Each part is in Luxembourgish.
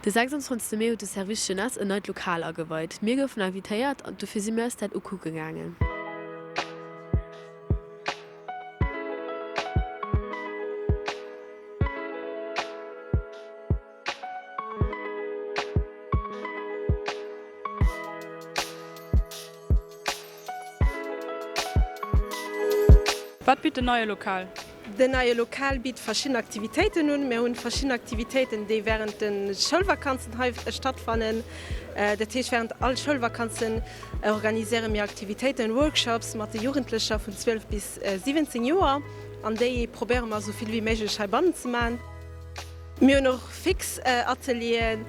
De 26 Mee huet de Service Jeunesse en neit Lokal ageweit. Mir goufen invitéiert an dofir si mir eis dat ukucke gaangen. Wat bitt den neie Lokal? Den neie Lokal bitt verschidden Aktivitéiten un. Mir hunn verschidden Aktivitéiten, déi wärend de Schoulvakanzen hei stattfannen. Dat heescht, wärend all Schoulvakanzen organiséiere mir Aktivitéiten, Workshops mat de Jugendlecher vun 12 bis 17 Joer an déi probéiere mer esou vill wéi méiglech heibannen ze maachen. Mir hunn och fix Atelieren.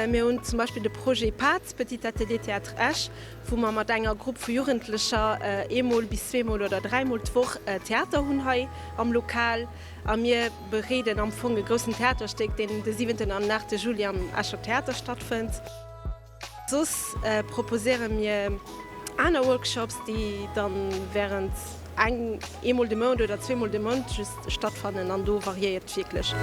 Mir hunn zum Beispill de Projet PATE, Petit Atelier Théâtre Esch, wou mer mat enger Grupp vu Jugendlecher eemol bis zweemol oder dräimol d'Woch Theater hunn hei am Lokal. A mir bereeden am Fong e groussen Theaterstéck, deen de siwenten an aachte Juli am Escher Theater stattfënnt. Soss proposéiere mir aner Workshops, déi dann während eng, eemol de Mount oder zweemol de Mount just stattfannen an do variéiert et wierklech.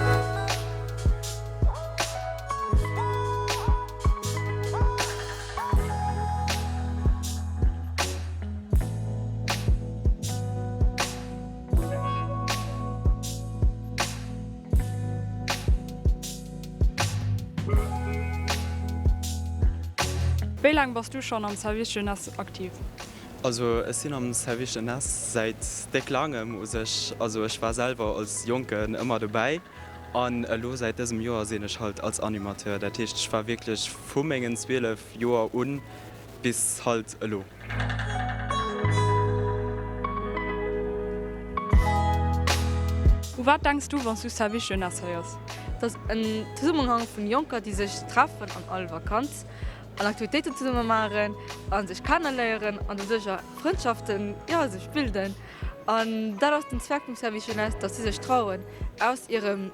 Wéi laang bass du schonn am Service Jeunesse aktiv? Also ech sinn am Service Jeunesse säit déck laangem u sech. Also ech war selwer als Jonken ëmmer dobäi an elo säit dësem Joer sinn ech halt als Animateur. Dat heescht ech war wierklech vu mengen 12 Joer un bis halt elo. U wat denks du wanns du Service Jeunesse héiers? Et ass en Zesummenhang vun Jonker déi sech treffen an all Vakanz an Aktivitéiten zesumme maachen a sech kenneléieren an doduercher Frëndschaften, jo, sech bilden. An dat ass den Zweck vum Service Jeunesse, dass si sech trauen aus hirem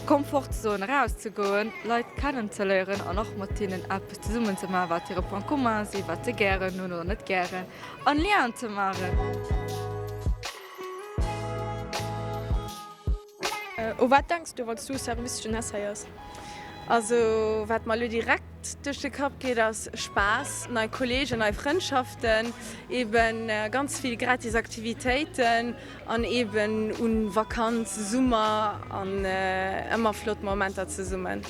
Komfortzone erauszegoen, Leit kennenzeléieren an och mat hinnen eppes zesummen ze maachen, wat hire Point commun sinn, wat se gären hunn oder net gären, an Lienen ze maachen. U wat denks du, wann s du Service Jeunesse héiers? Also wat mer elo direkt duerch de Kapp geet ass Spaass, nei Kollegen, nei Frëndschaften, eben ganz vill gratis Aktivitéiten an eben un Vakanz, Summer an ëmmer flott Momenter zesummen.